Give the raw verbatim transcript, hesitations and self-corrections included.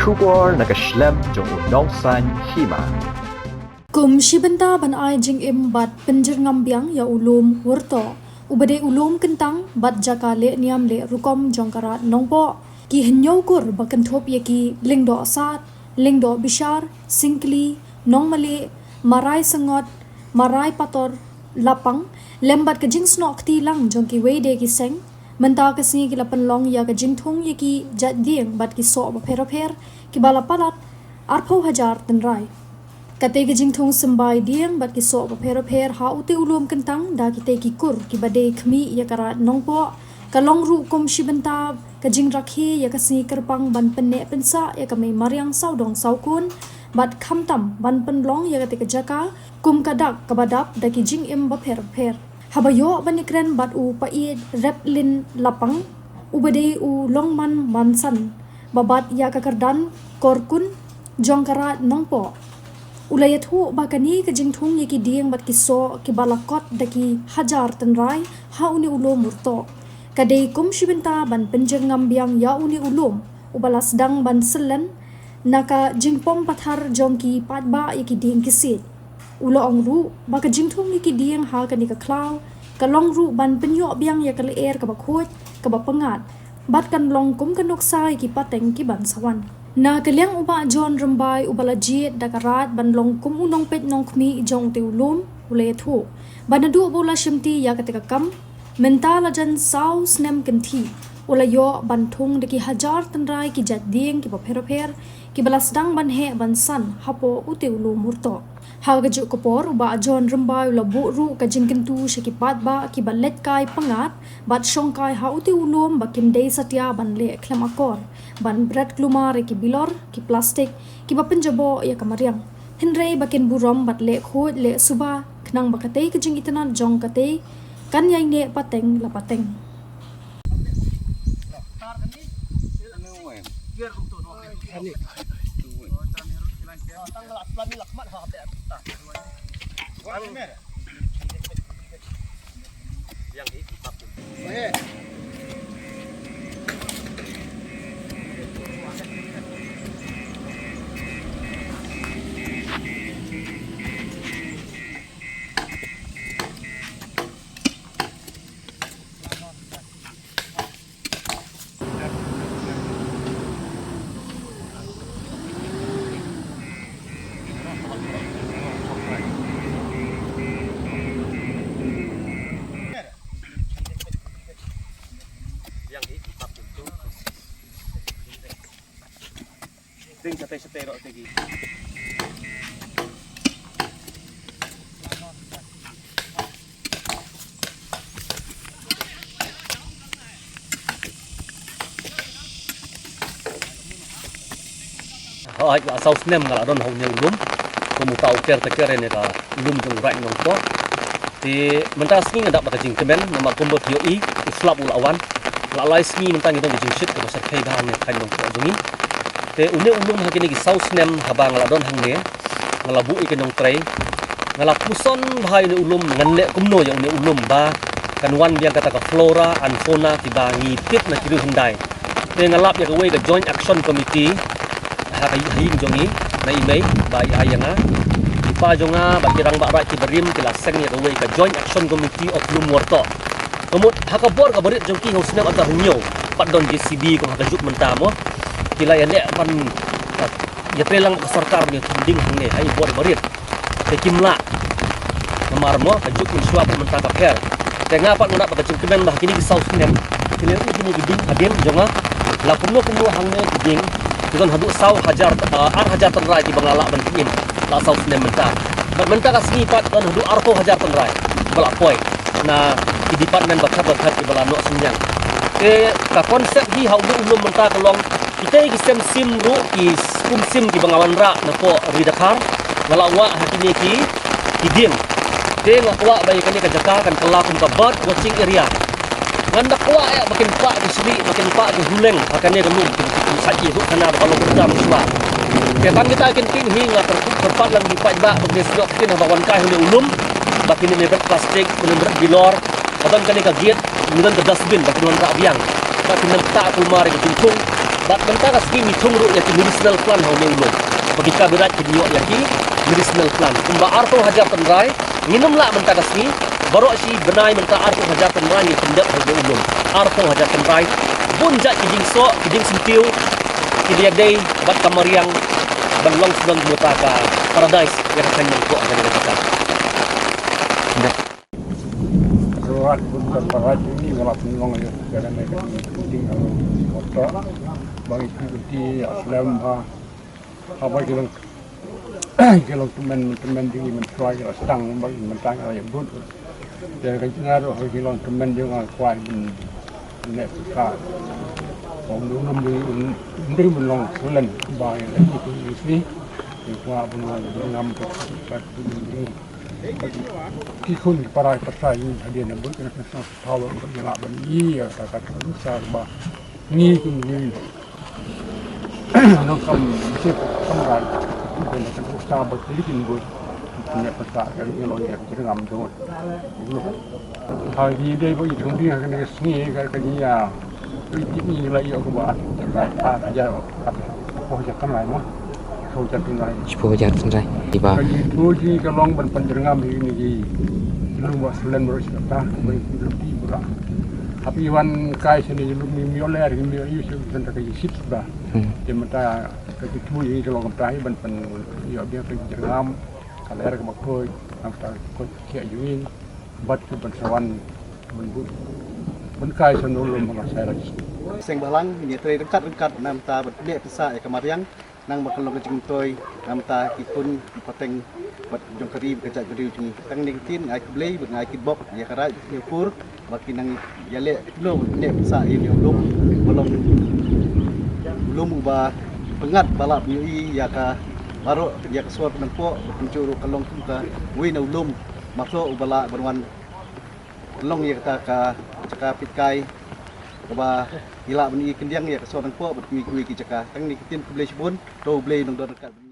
Khubor na ka shlem jong u Nongsaiñ Hima. Kum shi bynta ban ai jingim bad pynjyrngam biang ïa u lum Wyrtoh, uba dei u lum kyntang bad jaka leh niam leh rukom jong ka Raid Nongpoh, ki hynñiew kur ba kynthup ïa ki Lyngdoh Sad, Lyngdoh Bishar, Syngkli, Nongmalieh, Marai Syngot, Marai Pator, Lapang, lem bad ka jingsnoh kti lang jong kiwei de ki seng, mynta ka sngi ki la pynlong ïa ka jingthung ïa ki jait dieng bad ki soh bapher bapher, kiba la palat arphew hajar tynrai. Katei ka jingthung symbai dieng bad ki soh bapher bapher ha utei u lum kyntang da kitei ki kur kiba dei khmih ïa ka Raid Nongpoh, ka long ruh kum shi bynta ka jingrakhe ïa ka sngi kyrpang ban pynneh pynsah ïa ka mei mariang sawdong sawkun, bad khamtam ban pynlong ïa katei ka jaka kum ka dak kaba dap da ki jingim bapher bapher. Haba ïoh ban ïakren bad u Paieit Replin Lapang, uba dei u longman mansan ba bat ïa ka kyrdan korkun jong ka Raid Nongpoh, u la ïathuh ba kane ka jingthung ïa ki dieng bad ki soh kiba la kot da ki hajar tynrai ha une u lum Wyrtoh, ka dei kum shi bynta ban pynjyrngam biang ïa une u lum uba la sdang ban syllen na ka jingpom pathar jong ki paidbah ïa ki dieng ki siej. U la ong ruh ba ka jingthung ïa ki dieng ha kane ka khlaw ka long ruh ban pynïoh biang ïa ka lyer kaba khuid, kaba pyngngad, bad kan long kum ka nuksa ïa ki pateng ki ban sa wan. Na ka liang u Bah John Rymbai, uba la jied da ka Raid ban long kum u nongpeit nongkhmih jong utei u lum, u la ïathuh ba naduh ba u la shimti ïa katei ka kam, mynta la jan saw snem kynthih u la ïoh ban thung da ki hajar tynrai ki jait dieng kiba pher bapher, kiba la sdang ban heh ban san hapoh utei u lum Wyrtoh. Ha kajuh ka por, u Bah John Rymbai u la buh ruh ka jingkyntu sha ki paidbah kiba leit kai pyngngad bad shong kai ha utei u lum ba kim dei satia ban leh khlem akor, ban bret kulmar ïa ki bilor, ki plastik, kiba pynjaboh ïa ka mariang, hynrei ba kin burom bad leh khuid leh suba, khnang ba katei ka jingitynnad jong katei kan ïaineh pateng la pateng. Ding shatei shatei roh tegi. Hooid, la saw snem nga la don ha une u lum kum uta u caretaker ïa kane ka lum jong u Raid Nongpoh. Te mynta sngi nga dap da ka jingkmen namar kumba phi ïohi u slap u la wan. La lai sngi mynta ngi don ka jingshit kaba shyrkhei bha ha kane ka thaiñ Nongpoh jong ngi. Te une u lum ha kine ki saw snem haba nga la don hangne, nga la buh ïa ka nongtrei, nga la puson bha ïa une u lum, ngan leh kumno ïa une u lum ba kan wan biang kata ka flora and fauna kiba ngi tip na ki riew hyndai. Te nga lap ïa kawei ka Joint Action Committee ha ka ïing jong ngi, na i mei ba i ai ïa nga, i pa jong nga bad ki rangbah Raid kiba rim ki la seng ïa kawei ka Joint Action Committee of Lum Wyrtoh. Ka mut ha ka bor kaba rit jong ki ha u snem arhajar hynñiew, pat don J C B kum ha ka juk mynta mo. Ki la ïaleh ban, ïatrei lang bad ka sorkar ban ïa thung ding hangne ha i bor ba rit. Te kim lah. Namar mo ka juk mynshuwa bad mynta ka pher. Te nga pat nga dap da ka jingkmen ba ha kine ki saw snem, ki la ïoh kine ki dieng hadien jong nga, la kumno kumno hangne ki dieng ki don haduh saw hajar, ah, ar hajar tynrai kiba nga lah ban khmih la saw snem mynta. Bad mynta ka sngi pat don haduh arphew hajar tynrai kiba la poi na ki department bapher bapher kiba la noh synñiang. Te ka concept hi ha une u lum mynta ka long, kitei ki sem sim ruh, ki skum sim kiba nga wanrah napoh Ri Dkhar, nga la wah ha kine ki, ki dieng. Te nga kwah ba ïa kane ka jaka kan kylla kum ka bird watching area. Ngan da kwah ïa ba kin pah ki shrieh, ba kin pah ki huleng ha kane ka lum, kin, kin sa ki ruh kana ba ka long kumta mynshuwa. Te tang kita ki ktien hi nga kyrpad lang ki paidbah ba kin snoh ktien haba wan kai ha une u lum, ba kin ym bret plastik, kin ym bret bilor, ba don kane ka gate, ngi don ka dustbin ba kin wanrah biang. Ba kin ym ktah kulmar ïa ka jingthung. Bad mynta ka sngi ngi thung ruh ïa ki medicinal plant ha une u lum. Ba ki copyright ki ïoh ïa ki medicinal plant. Kumba arphew hajar tynrai, ngin ym lah mynta ka sngi, baroh shi bnai mynta arphew hajar tynrai ngi pyndep ha une u lum. Arphew hajar tynrai, bun jait ki jingsoh, ki jingsyntiew, ki ïadei bad ka mariang, ban long sdang jong ka paradise ïa ka kynja ko ha kane ka jaka. Ruat bun ka paradise ni wala pynlong ïa ka kane ka jingpynting alo motor. Ba ngi pynting ïa slem ha. Haba ki long ki long tymmen tymmen ding i mynta ki la stang ba i mynta ki la ïa bud. Te ka jingïaroh ha ki long tymmen ding nga kwah ban ne ka. Ong dum dum ding un ding ban long selen ba ïa la ki tu isi. Ïa kwah ban long ding ngam ka ka tu ding. Ki khun ki para ki pyrsa ïa hadien na bud ka na sa power ka ïa la ban ïa ka ka tu sa ba ngi kum ngi. Nong kam bisi kam rai. Kena kan usaha berkeliling bos. Punya peta kan yang orang yang kena ngam tu. Hal ni dia bagi tung dia kena sngi kan kan dia. Itu ni lah ia aku buat. Rai pa aja. Apa aja kan lain mah. Kau jatuh lain. Shiphew hajar tynrai. Iba. Kan itu ji ka long ban pynjrngam ini ji. Lum ba selen baru sita. Ban itu di burak. Hap i wan kai sini lum mi mioler mi yu shu senta ka yisip ba. Hmm. Te mynta ka ki tu yi ka long mynta hi ban pyn ïoh biang ka jyrngam ka ler ka bakoi mynta ka koi kia yu in bat ka ban sawan ban bu ban kai sini lum ba sai la. Seng Balang ni trei rengkat rengkat mynta ban ne pisa ïa ka mariang. Nang ba ka long ka jingtoi, nang mynta ki khun ki pateng bad jong ka ri bad ka jaitbynriew jong ngi. Tang ne ki ktien ai khublei bad ai kitbok ïa ka raid ïa ka pur ba ki nang ïaleh kino ne pisa ïa u lum ba long u lum uba pyngngad ba lah pynïohi ïa ka baroh ïa ka sor pynangpoh ba kumjuh ruh ka long kum ka wei na u lum matloh uba lah ban wan long ïa kata ka jaka peit kai kaba ngi lah ban ïohi khyndiat ïa ka sor pynangpoh bad kiwei kiwei ki jaka. Tang ne ki ktien khublei shibun. To U Blei un nang don ryngkat.